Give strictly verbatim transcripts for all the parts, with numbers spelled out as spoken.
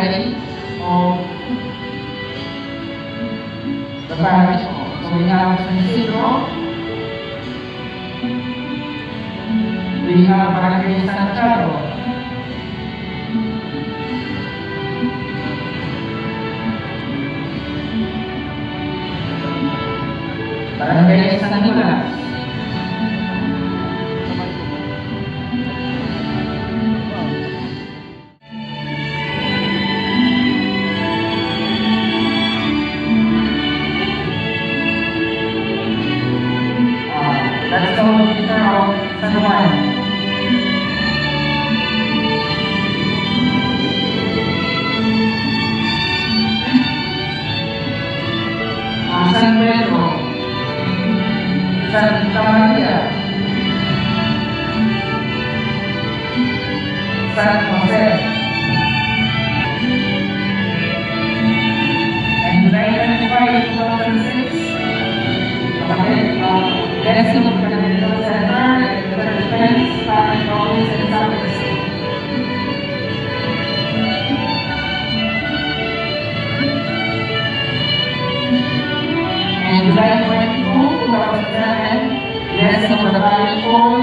Of the parish of Soriano San Isidro. We have Barangay San Pedro. Barangay San Nicolas. Uh, let's go, Mister Rob San Juan. Uh, San Pedro. Santa Maria. San Jose. And July twenty-five, two thousand six, the Catholic, uh, Blessing of the Cathedral Center and the Church Fence, Parish Office, and Sacristy. And July twenty-two, two thousand seven, Blessing of the Parish Hall,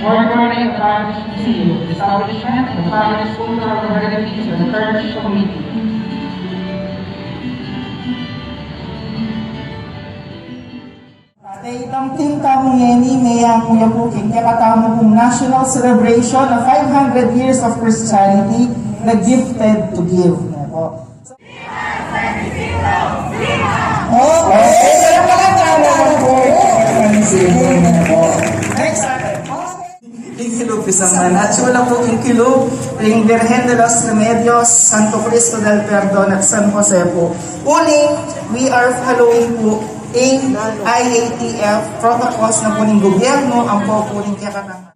Work on the Parish Museum, establishment of the Parish Cultural Heritage of the Church Committee. At itang theme tamu ngeni, meyangu ya pu king kekatamu pung national celebration of five hundred years of Christianity, the Gifted to Give. Ayan po. Okay. Next. King kilub, pisang man. At sula pu king kilub, king Virgen de los Remedios, Santo Cristo del Perdon, at San Jose pu. Uling, we are following pu ing I A T F protocols na pu ning gobyerno, ampo pu ning kekatang